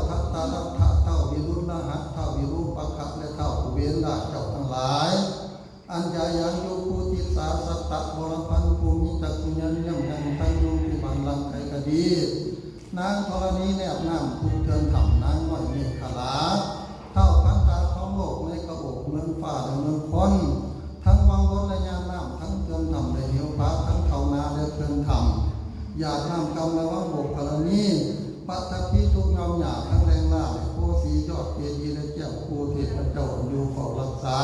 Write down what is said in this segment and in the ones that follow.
ທັດຕະລັດຖະ ທ້າວວິລຸດລະຫະ ທ້າວວິຣູປະຄະ ແລະ ທ້າວກຸເວນລາເຈົ້າທັງຫຼາຍ ອັນຢາຍັງໂຍໂຄຕິສາ ສັດຕະວໍລະພັນ ຜູ້ມີຈັກສຸຍານ ຢ້ຽມຍັງທັງຢູ່ທີ່ບ້ານຫຼັງໄກກະດີ ນາງທໍລະນີແນບນ້ຳ ຜູ້ເຮືອນຖ້ຳ ນາງນ້ອຍເມຂະລາ ທ້າວພັນຕາຄອງໂລກ ໃນກະໂອກເມືອງຟ້າ ແລະ ເມືອງຄົນ ທັງວັງບົນ ແລະ ຍາມນ້ຳ ທັງເຮືອນຖ້ຳ ແລະ ເຫວຜາ ທັງເຂົ້ານາ ແລະ ເຮືອນຖ້ຳ ຢາດນ້ຳກຳ ແລະ ວັງບົກກະລະນີ ປະທັບພີທຸກຍອມຫຍ້າ ທັງແດງລາ ແລະ ໂພສີ ຍອດເຈດີ ແລະ ແກ້ວຄູເທບພະເຈົ້າ ອັນຢູ່ເຝົ້າຮັກສາ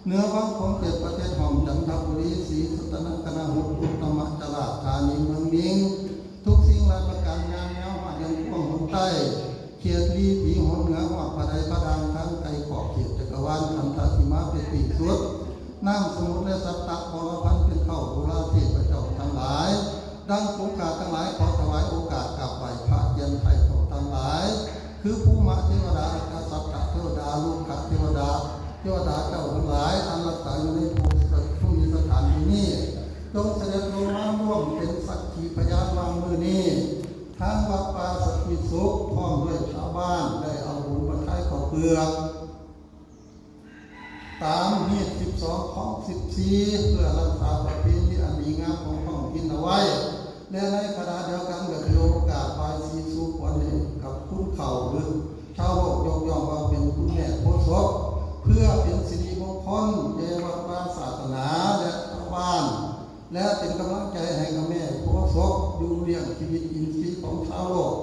ເໜືອວັງຂົງເຂດປະເທດຮ່ອມ ຈັນທະບູລີ ສີສັດຕະນະກະນະຫຸດ ອຸດຕະມະຈະລາດທານີ ເມືອງມິງ ທຸກສິ່ງຫຼາຍປະການ ຍາມແນວຮອດແດນຄວາມຫົນໃຕ້ ເຂດລີຜີຫົນເໜືອ ຮອດຜາໃດຜາດ່າງ ທາງໄກຂອບເຂດຈັກກະວານ ຄັນທະສີມາເປັນທີ່ສຸດ ນ້ຳສະໝຸດ ແລະ ສັດຕະວໍລະພັນ ເປັນເຄົ້າບູລາເທບພະເຈົ້າທັງຫຼາຍ ດັ່ງສົງກາດທັງຫຼາຍ ຂໍຖວາຍໂອກາດກາບໄຫວ້ພະແກ່ນໄພເຈົ້າທັງຫຼາຍ ຄືພູມະເທວະດາ ອາກາສັດຕະເທວະດາ ລຸກຂະເທວະດາ ເທວະດາເຈົ້າທັງຫຼາຍ ອັນລັກສາຢູ່ໃນພູມ ພູມສະຖານທີ່ນີ້ ຈົ່ງສະເດັດລົງມາຮ່ວມເປັນສັກຂີພະຍານວ່າມື້ນີ້ ທາງວັດປ່າສັນຕິສຸກ ພ້ອມດ້ວຍຊາວບ້ານ ໄດ້ເອົາບຸນພະທາຍເຂົ້າເປືອກ ຕາມຮີດສິບສອງ ຄອງສິບສີ່ ເພື່ອຮັກສາປະເພນີອັນດີງາມຂອງທ້ອງຖິ່ນເອົາໄວ້ ແລະ ໃນຂະນະດຽວກັນກໍຖືໂອກາດບາຍສີສູ່ຂວັນໃຫ້ກັບຄຸນເຖົ້າ ຫຼື ຊາວໂລກຍົກຍ້ອງວ່າເປັນຄຸນແມ່ໂພສົບ ເພື່ອເປັນສິລິມົງຄົນແກ່ວັດວາສາສະໜາ ແລະ ຊາວບ້ານ ແລະ ເປັນກຳລັງໃຈໃຫ້ກັບແມ່ໂພສົບ ຢູ່ລ້ຽງຊີວິດອິນຊີຂອງຊາວໂລກ